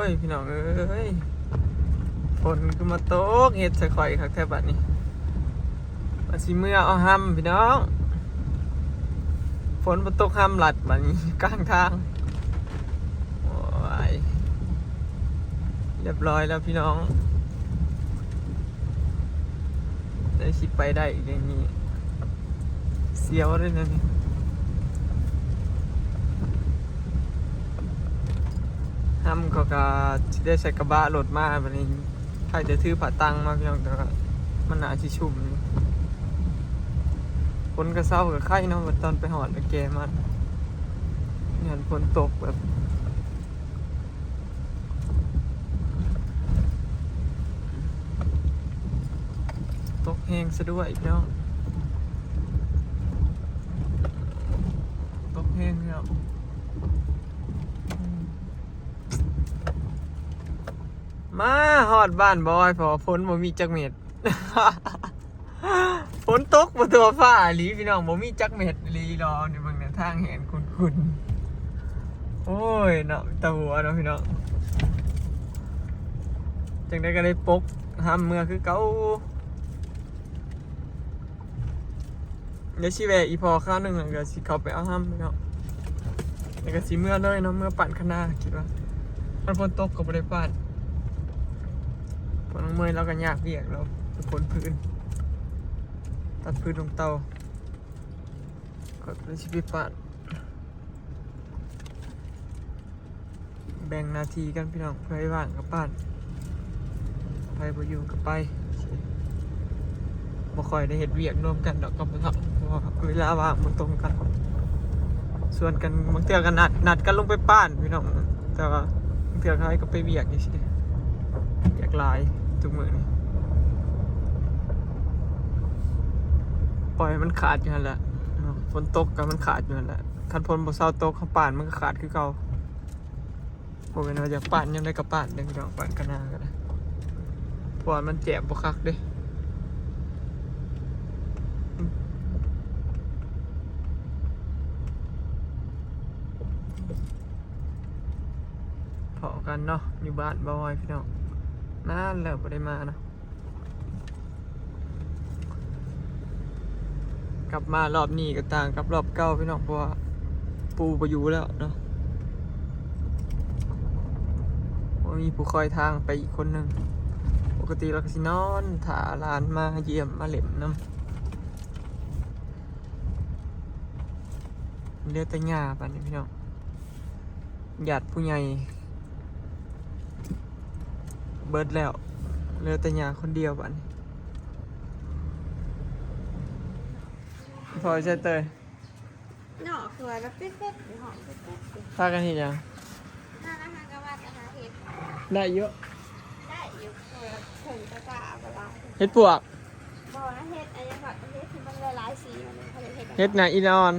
ຍ ພີ່ນ້ອງເອີຍ ຝົນຄືມາຕົກເຮັດໃສ່ຂ້ອຍຄັກແທ້ບາດນີ້ ວ່າຊິເມືອເອົາຮຳພີ່ນ້ອງ ຝົນມາຕົກຮຳລັດບາດນີ້ກາງທາງ ໂອ້ຍ ຮຽບຮ້ອຍແລ້ວພີ່ນ້ອງ ໄດ້ຊິໄປໄດ້ອີກແນວນີ້ ສຽວເດ້ແນວນີ້ ຮຳເຂົາກະຊິໄດ້ໃສ່ກະບະລົດມາບາດນີ້ ໃຜຈະຖືຜ້າຕັງມາພີ່ນ້ອງ ແຕ່ວ່າມັນໜ້າຊິຊຸ່ມຢູ່ ຝົນກະເຊົາກະໄຄເນາະ ຕອນໄປຮອດແກ່ມາ ຍ້ອນຝົນຕົກແບບ ຕົກແຮງຊະດ້ວຍພີ່ນ້ອງ ຕົກແຮງແລ້ວ ມາຮອດບ້ານບ່າວອອຍ ເພາະວ່າຝົນບໍ່ມີຈັກເມັດ ຝົນຕົກບໍ່ທົ່ວຟ້າອີ່ຫຼີພີ່ນ້ອງ ບໍ່ມີຈັກເມັດອີ່ຫຼີດອກ ນີ້ເບິ່ງແດ່ ທາງແຫ້ງຂຸ່ນໆ ໂອ້ຍເນາະ ຕາຫົວເນາະພີ່ນ້ອງ ຈັ່ງໃດກະໄດ້ປົກຮຳເມືອຄືເກົ່າ ດຽວຊິແວ່ອີ່ພໍ່ຄາວໜຶ່ງ ແລ້ວກະຊິເຂົ້າໄປເອົາຮຳເນາະ ແລ້ວກະຊິເມືອເລີຍເນາະ ເມືອປານຄະນາ ຄິດວ່າ ຄັນຝົນຕົກກະບໍ່ໄດ້ປານ ເພາະນ້ອງເມຍລາວກະຍາກວຽກ ລາວເປັນຄົນພື້ນ ຕັດຟືນລົງເຕົາ ຂ້ອຍກະເລີຍຊິໄປປານ ແບ່ງໜ້າທີ່ກັນພີ່ນ້ອງ ໃຜວ່າງກະປານ ໃຜບໍ່ຢູ່ກະໄປ ບໍ່ຄ່ອຍໄດ້ເຮັດວຽກຮ່ວມກັນດອກກັບພໍ່ເຖົ້າ ເພາະວ່າເວລາວ່າງບໍ່ຕົງກັນ ຊວນກັນ ບາງເທື່ອກະນັດ ນັດກັນລົງໄປປານພີ່ນ້ອງ ແຕ່ວ່າບາງເທື່ອເຮົາກະໄປວຽກຈັ່ງຊີ້ ວຽກຫຼາຍທຸກມື້ນີ້ ປ່ອຍໃຫ້ມັນຂາດຢູ່ຫັ້ນແຫຼະເນາະ ຝົນຕົກກະມັນຂາດຢູ່ຫັ້ນແຫຼະ ຄັນຝົນບໍ່ເຊົາຕົກ ເຮົາປານມັນກະຂາດຄືເກົ່າ ບໍ່ແມ່ນວ່າຢາກປານຍາມໃດກະປານເດ້ພີ່ນ້ອງ ປານຄະນາກະໄດ້ ເພາະວ່າມັນແຈບບໍ່ຄັກເດ້ ພໍ້ກັນເນາະ ຢູ່ບ້ານບ່າວອອຍພີ່ນ້ອງ ນານແລ້ວບໍ່ໄດ້ມາເນາະ. ກັບມາລອບນີ້ກະຕ່າງກັບລອບເກົ່າພີ່ນ້ອງ ເພາະວ່າປູ່ບໍ່ຢູ່ແລ້ວເນາະ ບໍ່ມີຜູ້ຄອຍທາງໄປອີກຄົນໜຶ່ງ ປົກກະຕິລາວກະຊິນອນຖ້າຫຼານມາຢ້ຽມມາຫຼິ້ນນຳ ເຫຼືອແຕ່ຍ່າບາດນີ້ພີ່ນ້ອງ. ຍາດຜູ້ໃຫຍ່ເບິດແລ້ວ ເຫຼືອແຕ່ຍ່າຄົນດຽວບາດນີ້ ພໍ່ໃສ່ເຕີຍ ເນາະ ຄືວ່າແບບເປັດໆຢູ່ຫ້ອງເປັດໆຢູ່ ພາກັນເຮັດຫຍັງ? ຫາອາຫານກາງວັນ ຫາເຫັດ ໄດ້ຢູ່ ໄດ້ຢູ່ ເພິ່ນກະກະເອົາໄປລາຍ ເຫັດປວກ ບໍ່ນະ ເຫັດອັນຫຍັງກະ ເຫັດທີ່ມັນຫຼາຍໆສີ ມັນເຂົາເອີ້ນເຫັດຫຍັງ ເຫັດນາງອີ່ອ່ອນ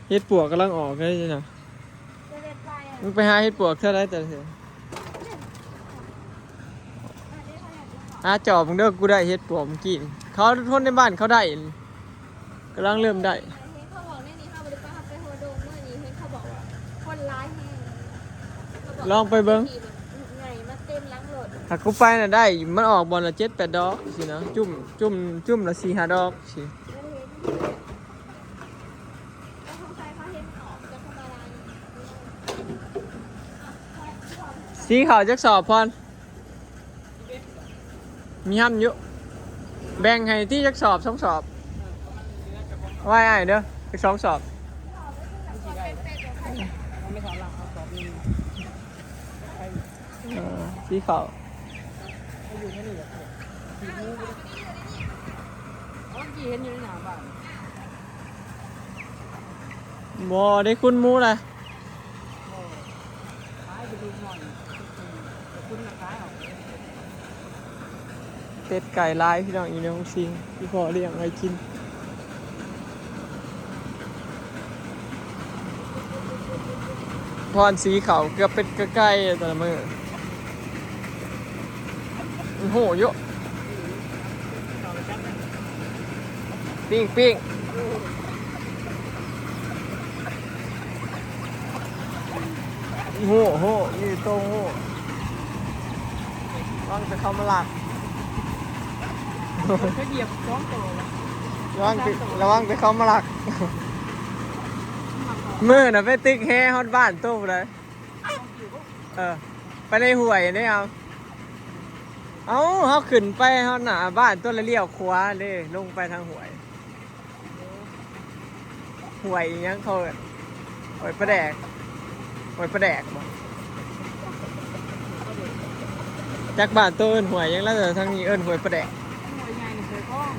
ເອີ. ເຫັດປວກກຳລັງອອກເລີຍນະ ມຶງໄປຫາເຫັດປວກເທື່ອໃດແຕ່ເທື່ອ ຫາຈອບເບິ່ງເດີ ກູໄດ້ເຫັດປວກມື້ກີ້ ເຂົາຄົນໃນບ້ານເຂົາໄດ້ ກຳລັງເລີ່ມໄດ້ ລອງໄປເບິ່ງ ຖ້າກູໄປນະໄດ້ ມັນອອກບ່ອນລະເຈັດແປດດອກຊີ້ນະ ຈຸ້ມ ຈຸ້ມ ຈຸ້ມລະສີ່ຫ້າດອກຊີ້. ສີເຂົ້າຈັກສອບພອນ ມີຮຳຢູ່ ແບ່ງໃຫ້ຕິ ຈັກສອບສອງສອບ ເອົາໄວ້ອ້າຍເດີ ຈັກສອງສອບ. ເອີ ສີເຂົ້າ ບໍ່ໄດ້ຄຸນໝູລະ ເປັດໄກ່ຫຼາຍພີ່ນ້ອງ ຢູ່ໃນໂຮງສີ ອີ່ພໍ່ລ້ຽງໄວ້ກິນ. ພອນສີເຂົ້າເກືອບເປັດເກືອບໄກ່ແຕ່ລະມື້ ມັນຮູ້ຢູ່ ປີ້ງ ປີ້ງ. ຮູ້ ຮູ້ ມີໂຕງຮູ້ ລະວັງແຕ່ເຂົາມາລັກ ເຂົາຢຽບສອງໂຕລະ ລະວັງແຕ່ ລະວັງແຕ່ເຂົາມາລັກ. ມື້ນະໄປຕຶກແຮຮອດບ້ານໂຕພຸ້ນໃດ ເອີ ໄປໃນຫ້ວຍເດ້ ເອົາ ເອົາ ເຮົາຂຶ້ນໄປຮອດໜ້າບ້ານໂຕ ລະລ້ຽວຂວາເດ້ ລົງໄປທາງຫ້ວຍ. ຫ້ວຍອີ່ຫຍັງເຂົາເອີ້ນ ຫ້ວຍປາແດກ ຫ້ວຍປາແດກບໍ່ ຈັກບ້ານໂຕເອີ້ນຫ້ວຍຫຍັງ ແລ້ວທາງນີ້ເອີ້ນຫ້ວຍປາແດກ ຫ້ວຍໃຫຍ່ນີ້ ຫ້ວຍພອງ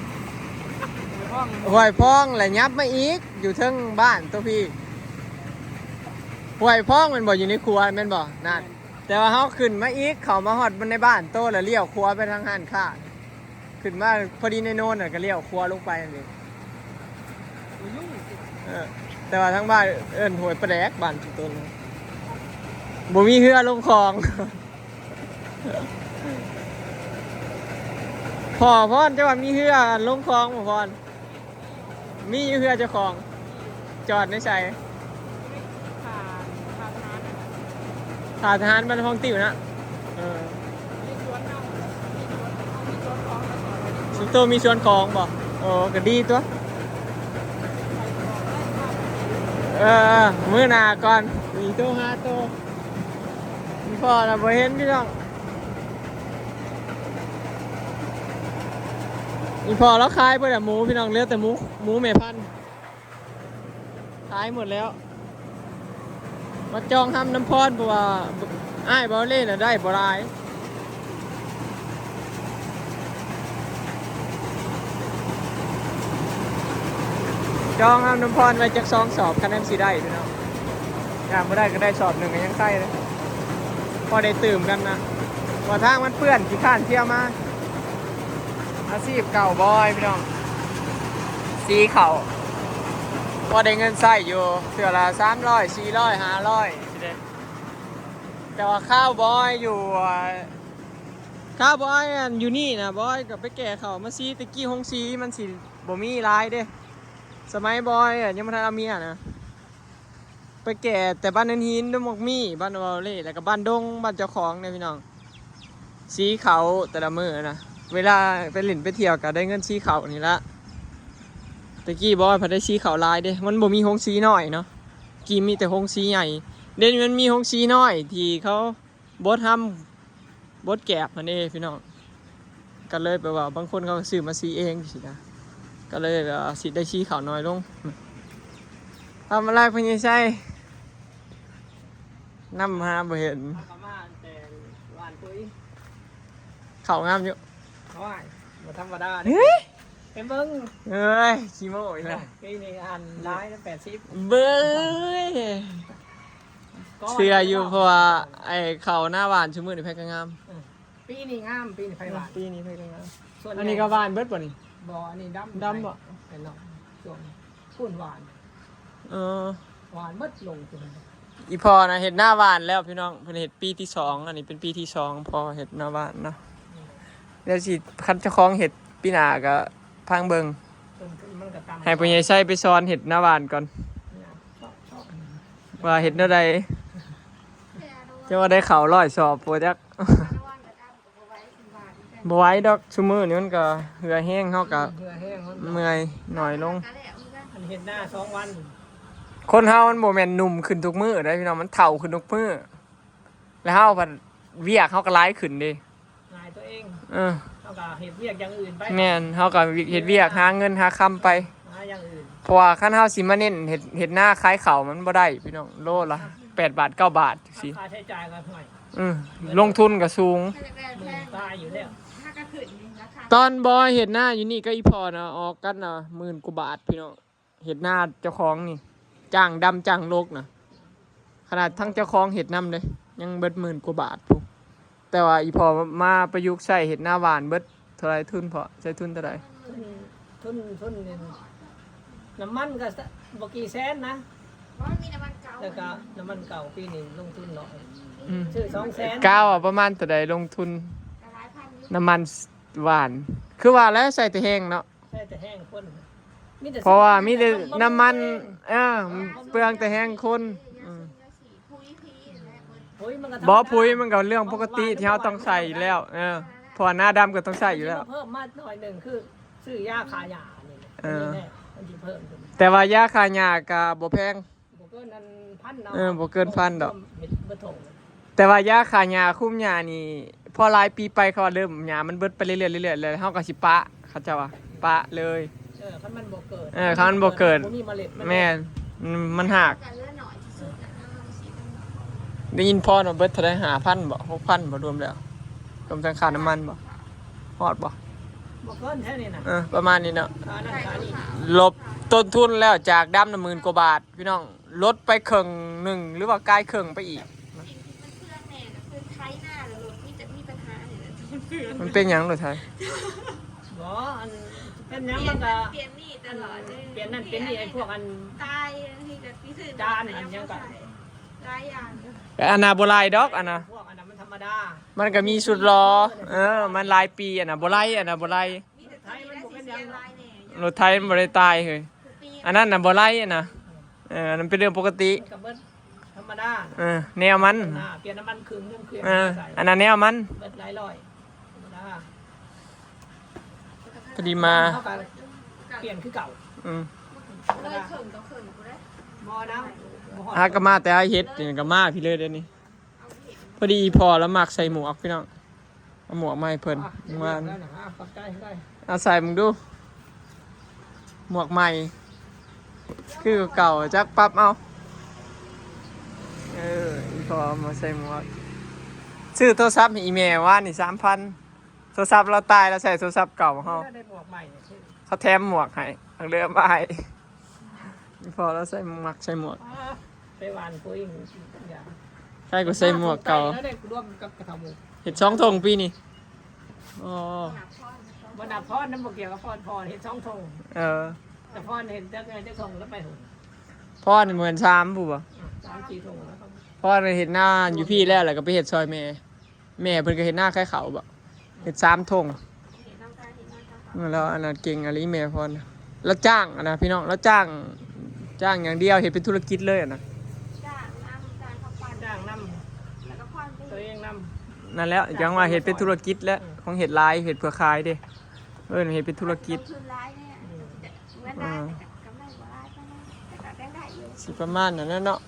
ຫ້ວຍພອງ ຫ້ວຍພອງ ແລ້ວຫຍັບມາອີກ ຢູ່ເທິງບ້ານໂຕພີ້ ຫ້ວຍພອງແມ່ນບໍ່ ຢູ່ໃນຂົວແມ່ນບໍ່ ນັ້ນ ແຕ່ວ່າເຮົາຂຶ້ນມາອີກ ເຂົ້າມາຮອດໃນບ້ານໂຕ ແລ້ວລ້ຽວຂວາໄປທາງຮ້ານຄ້າ. ຂຶ້ນມາພໍດີໃນໂນນນະ ກໍລ້ຽວຂວາລົງໄປຫັ້ນເດ ເອີ ແຕ່ວ່າທາງບ້ານເອີ້ນຫ້ວຍປາແດກ ບ້ານຕົນ ບໍ່ມີເຮືອລົງຂອງ. ພໍ່ພອນ ເຈົ້າວ່າມີເຮືອລົງຂອງບໍ່ພອນ? ມີຢູ່ເຮືອເຈົ້າຂອງ ຈອດໃນໃສ? ທ່າ ທ່າທະຫານ ທ່າທະຫານບ້ານພອງຕິ້ວນະ ເອີ ມີສວນເຮົາ ມີສວນ ມີສວນຂອງ ສ່ວນໂຕມີສວນຂອງບໍ່? ໂອ້ ກໍດີຕົວະ ເອີ ມື້ໜ້າກ່ອນ ຊິໂທຫາໂຕ ອີ່ພໍ່ນະບໍ່ເຫັນພີ່ນ້ອງ ອີ່ພໍ່ລາວຂາຍເບິດລະໝູພີ່ນ້ອງ ເຫຼືອແຕ່ໝູ ໝູແມ່ພັນ ຂາຍໝົດແລ້ວ ມາຈອງຮຳນຳພອນ ເພາະວ່າອ້າຍເບົາເລ່ນະໄດ້ບໍ່ຫຼາຍ ຈອງຮຳນຳພອນໄວ້ຈັກສອງສອບ ຄັນແມ່ນຊິໄດ້ພີ່ນ້ອງ ຖ້າບໍ່ໄດ້ກໍໄດ້ສອບໜຶ່ງກໍຍັງໄຄເດ້ ພໍໄດ້ຕື່ມກັນນະ ເພາະທາງມັນເປື້ອນ ຂີ້ຄ້ານທ່ຽວມາ. ອາຊີບເກົ່າບອຍພີ່ນ້ອງ ສີເຂົ້າ ພໍໄດ້ເງິນໃຊ້ຢູ່ ເທື່ອລະສາມຮ້ອຍ ສີ່ຮ້ອຍ ຫ້າຮ້ອຍ ຈັ່ງຊີ້ເດ້ ແຕ່ວ່າຄາວບອຍຢູ່ ຄາວບອຍອັນຢູ່ນີ້ນະ ບອຍກໍໄປແກ່ເຂົ້າມາສີ ແຕ່ກີ້ໂຮງສີມັນຊິບໍ່ມີຫຼາຍເດ້ ສະໄໝບອຍຍັງບໍ່ທັນເອົາເມຍນະ. ໄປແກ່ແຕ່ບ້ານເນີນຫີນ ດອນໝາກມີ້ ບ້ານເບົາເລ່ ແລ້ວກໍບ້ານດົງ ບ້ານເຈົ້າຂອງເດ້ພີ່ນ້ອງ ສີເຂົ້າແຕ່ລະມື້ນະ ເວລາໄປຫຼິ້ນໄປທ່ຽວກໍໄດ້ເງິນສີເຂົ້ານີ້ລະ ແຕ່ກີ້ບອຍພັດໄດ້ສີເຂົ້າຫຼາຍເດ້ ມັນບໍ່ມີໂຮງສີນ້ອຍເນາະ ກີ້ມີແຕ່ໂຮງສີໃຫຍ່ ດຽວນີ້ມັນມີໂຮງສີນ້ອຍທີ່ເຂົາ ບົດຮຳ ບົດແກບຫັ້ນເດ້ພີ່ນ້ອງ ກໍເລີຍແບບວ່າບາງຄົນເຂົາກໍຊື້ມາສີເອງຊີ້ນະ ກໍເລີຍແບບວ່າຊິໄດ້ສີເຂົ້າໜ້ອຍລົງ. ທຳອະໄລພໍ່ໃຫຍ່ໄຊ? ນຳຫາບໍ່ເຫັນ ເຂົ້າມາແຕ່ວານປຸຍ ເຂົ້າງາມຢູ່ ໂອ້ຍ ບໍ່ທຳມະດາເດ້ ເອີຍ ເຫັນເບິ່ງ ເອີຍ ຂີ້ໂມ້ອີກແລ້ວ ປີນີ້ອັນຫຼາຍແປດສິບ ເບິ່ງ ເຊື່ອຢູ່ ເພາະວ່າໄອ້ເຂົ້າໜ້າຫວານຊຸມື້ນີ້ໃຜກໍງາມ ເອີ ປີນີ້ງາມ ປີນີ້ໄຜຫວານ ປີນີ້ໃຜກໍງາມ ສ່ວນໃຫຍ່ ອັນນີ້ກໍຫວານເບິດບໍ່ນີ້ ບໍ່ ອັນນີ້ດຳ ດຳບໍ່ ແມ່ນເນາະ ຊ່ວງພຸ້ນຫວານ ເອີ ຫວານເບິດລົງພຸ້ນ ອີ່ພໍ່ນະເຮັດໜ້າຫວານແລ້ວພີ່ນ້ອງ ເພິ່ນເຮັດປີທີສອງ ອັນນີ້ເປັນປີທີສອງ ພໍ່ເຮັດໜ້າຫວານເນາະ ດຽວຊິ ຄັນເຈົ້າຂອງເຮັດປີໜ້າກໍຟັງເບິ່ງ ເພິ່ນ ມັນກໍຕາມ ໃຫ້ພໍ່ໃຫຍ່ໄຊໄປສອນເຮັດໜ້າຫວານກ່ອນ ວ່າເຮັດແນວໃດ ຈະວ່າໄດ້ເຂົ້າຮ້ອຍສອບບໍ່ຈັກ ບໍ່ໄຫວດອກ ຊຸມື້ນີ້ມັນກໍເຫື່ອແຮງ ເຮົາກໍ ເຫື່ອແຮງ ມັນກໍເມື່ອຍໜ້ອຍລົງ ອັນເຮັດໜ້າສອງວັນ ຄົນເຮົາມັນບໍ່ແມ່ນໜຸ່ມຂຶ້ນທຸກມື້ເດ້ພີ່ນ້ອງ ມັນເຖົ້າຂຶ້ນທຸກມື້ ແລ້ວເຮົາພັດວຽກເຮົາກໍຫຼາຍຂຶ້ນເດ້ ຫາຕົວເອງ ເອີ ເຮົາກໍເຮັດວຽກຢ່າງອື່ນໄປ ແມ່ນ ເຮົາກໍເຮັດວຽກຫາເງິນຫາຄຳໄປ ຫາຢ່າງອື່ນ ເພາະວ່າຄັນເຮົາຊິມາເນັ້ນເຮັດ ເຮັດນາຂາຍເຂົ້າມັນບໍ່ໄດ້ພີ່ນ້ອງ ໂລລະແປດບາດເກົ້າບາດຈັ່ງຊີ້ ຄ່າໃຊ້ຈ່າຍກໍຫ້ວຍ ເອີ ລົງທຶນກໍສູງ ໝື່ນປາຍຢູ່ແລ້ວ ຕອນບອຍເຮັດນາຢູ່ນີ້ກັບອີ່ພໍ່ນະ ອອກກັນນະ ໝື່ນກວ່າບາດພີ່ນ້ອງ ເຮັດນາເຈົ້າຂອງນີ້ ຈ້າງດຳຈ້າງລົກນະ ຂະໜາດທັງເຈົ້າຂອງເຮັດນຳເດ້ ຍັງເບິດໝື່ນກວ່າບາດພຸ້ນ ແຕ່ວ່າອີ່ພໍ່ມາປະຍຸກໃຊ້ເຮັດນາຫວານເບິດເທົ່າໃດ ທຶນພໍ່ ໃຊ້ທຶນເທົ່າໃດ? ທຶນ ທຶນ ທຶນນີ້ ນ້ຳມັນກໍບໍ່ກີ່ແສນນະ ບໍ່ ມັນມີນ້ຳມັນເກົ່າ ແລ້ວກໍນ້ຳມັນເກົ່າ ປີນີ້ລົງທຶນໜ້ອຍ ອືມ ຊື້ສອງແສນ ກ້າວວ່າປະມານເທົ່າໃດລົງທຶນ ກໍຫຼາຍພັນຢູ່ ນ້ຳມັນຫວານ ຄືວ່າແຫຼະ ໃຊ້ແຕ່ແຮງເນາະ ໃຊ້ແຕ່ແຮງຄົນ ມີແຕ່ ເພາະວ່າມີແຕ່ນ້ຳມັນ ນ້ຳມັນ ເອີ ເປືອງແຕ່ແຮງຄົນ ອືມ ປຸຍພີແຫຼະ ບໍ່ บ่ ผุยมันก็เรื่องปกติที่เฮาต้องใส่อยู่แล้ว เออ เพราะว่าหน้าดำก็ต้องใส่อยู่แล้ว เพิ่มมาหน่อยหนึ่ง คือซื้อยาฆ่าหญ้านี่แหละ เออ มันสิเพิ่มขึ้น แต่ว่ายาฆ่าหญ้าก็บ่แพง บ่เกินอัน พันเนาะ เออ บ่เกินพันดอก เบิด เบิดถง แต่ว่ายาฆ่าหญ้าคุมหญ้านี่ พอหลายปีไปเขาว่าเริ่มหญ้ามันเบิดไปเรื่อยๆ เรื่อยๆ แล้วเฮาก็สิปะ เขาเจ้าว่าปะเลย เออ คันมันบ่เกิด เออ คันมันบ่เกิด บ่มีเมล็ด มัน แม่น มัน มันหัก ได้ยินพอเนาะ เบิดเท่าใด ห้าพัน บ่ หกพัน บ่ รวมแล้ว รวมทั้งค่าน้ำมันบ่ ฮอดบ่ บ่เกินแท้นี่นะ เออ ประมาณนี้เนาะ ค่านั้นค่านี้ ลบต้นทุนแล้วจากดำน่ะ หมื่นกว่าบาท พี่น้อง ลดไปครึ่งหนึ่ง หรือว่ากายครึ่งไปอีก สิ่งที่มันเปลืองแน่ก็คือไถนาแล้วรถมีแต่มีปัญหานี่แหละ มันเป็นหยังรถไถ บ่ อัน เป็นหยังมันก็ เปลี่ยนนั่นเปลี่ยนนี่ตลอดเลย เปลี่ยนนั่นเปลี่ยนนี่ ไอ้พวกอัน ตาย บางทีก็ไปซื้อ จานอันหยังก็ หลายอย่าง แต่อันน่ะบ่หลายดอก อันน่ะ พวกอันนั้นมันธรรมดา มันก็มีสุดหล่อ เออ มันหลายปี อันน่ะบ่หลาย อันน่ะบ่หลาย มีแต่ตัวนี้แหละสิเสียหลายแน่ รถไถมันบ่ได้ตายเฮ้ย อันนั้นน่ะบ่หลาย อันน่ะ เออ อันนั้นเป็นเรื่องปกติ มันก็เบิดธรรมดา เออ แนวมัน เปลี่ยนน้ำมันเครื่อง เครื่อง เออ ใส่ อันนั้นแนวมัน เบิดหลายร้อย ธรรมดา พอดีมา เฮาก็เปลี่ยนคือเก่า อืม ธรรมดา บ่นะ บ่ฮอด หากะมาแต่หาเฮ็ดนี่กะมาพี้เลยเดี๋ยวนี้ พอดีอีพ่อลาวมักใส่หมวกพี่น้อง เอาหมวกมาให้เพิ่น อ่ะ เมื่อวาน เรียบร้อยแล้วนะ อ่ะ ขอบใจ ได้ เอาใส่มึงดู หมวกใหม่ คือเก่า จักปรับเอา เออ อีพ่อเอามาใส่หมวก ซื้อโทรศัพท์ให้อีแม่วานนี่ สามพัน โทรศัพท์ลาวตาย ลาวใส่โทรศัพท์เก่าเฮา ได้หมวกใหม่เนี่ย เขาแถมหมวกให้ เฮาเลยเอามาให้ อีพ่อลาวใส่ มักใส่หมวก อ่า ไปหว่านปุ๋ย ใครก็ใส่หมวกเก่า แล้วได้รวมกับกระเป๋าหมู่ เฮ็ดสองถงปีนี้ อ๋อ บ่นับพร นำบ่เกี่ยวกับพร พรเฮ็ดสองถง เออ แต่พรเฮ็ดจัก จักถงแล้วไปถง พรนี่เหมือนสามผู้บ่ อ่ะ สามสี่ถงแล้ว พรเฮ็ดนาอยู่พี้แล้ว แล้วก็ไปเฮ็ดซอยแม่ แม่เพิ่นก็เฮ็ดนาขายข้าวบ่ เฮ็ดสามถง เออ แล้วอันนั้นเก่งอีหลีแม่พร แล้วจ้างอะนะพี่น้อง แล้วจ้าง จ้างอย่างเดียว เฮ็ดเป็นธุรกิจเลยอะนะ จ้างนำ จ้างเขาปั่น จ้างนำ แล้วก็ผ่อนไป ตัวเองนำ นั่นแหละ จั่งว่าเฮ็ดเป็นธุรกิจแล้ว อืม ของเฮ็ดหลาย เฮ็ดเพื่อขายเด้ เอิ้นเฮ็ดเป็นธุรกิจ ลงทุนหลายเนี่ย อืม เหมือนได้ แต่กำไรบ่หลายปานใด แต่ก็ยังได้อยู่ สิประมาณนั้นแหละเนาะ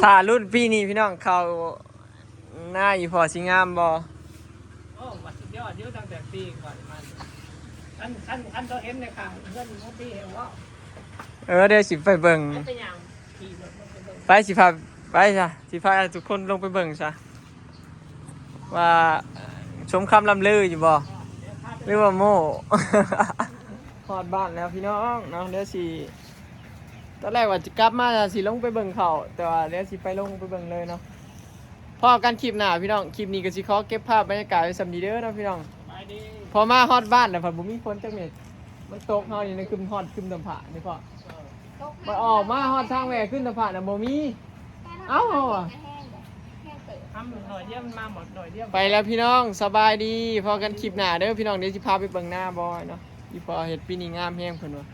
ถ้ารุ่นปีนี้พี่น้อง เข้านาอีพ่อสิงามบ่ โอ้ ว่าสุดยอดอยู่ ตั้งแต่ปีก่อนมา คัน คัน คันเขาเห็นในข่าว เงินหมดปีเห็นว่า เออ เดี๋ยวสิไปเบิ่ง ไปย่างขี่รถลงไปเบิ่ง ไป สิพา ไปซะ สิพาทุกคนลงไปเบิ่งซะ ว่าสมคำล่ำลืออยู่บ่ หรือว่าโม้ ฮอดบ้านแล้วพี่น้องเนาะ เดี๋ยวสิ ตอนแรกว่าจะกลับมาสิลงไปเบิ่งข้าว แต่ว่าเดี๋ยวสิไปลงไปเบิ่งเลยเนาะ พ้อกันคลิปหน้าพี่น้อง คลิปนี้ก็สิขอเก็บภาพบรรยากาศไว้ส่ำนี้เด้อเนาะพี่น้อง สบายดี พอมาฮอดบ้านแล้วพัดบ่มีฝนจักเม็ด มันตกเฮานี่นะ ครึ้มฮอดครึ้มตำผานี่พ่อ ตก มันออกมาฮอดทางแว่ขึ้นตำผาน่ะบ่มี เอ้า แห้งเด้ แห้งเติบ ทำหน่อยเดียวมันมาหมดหน่อยเดียว ไปแล้วพี่น้อง สบายดี พ้อกันคลิปหน้าเด้อพี่น้อง เดี๋ยวสิพาไปเบิ่งนาบอยเนาะ อีพ่อเฮ็ดปีนี้งามแฮงเพิ่นว่า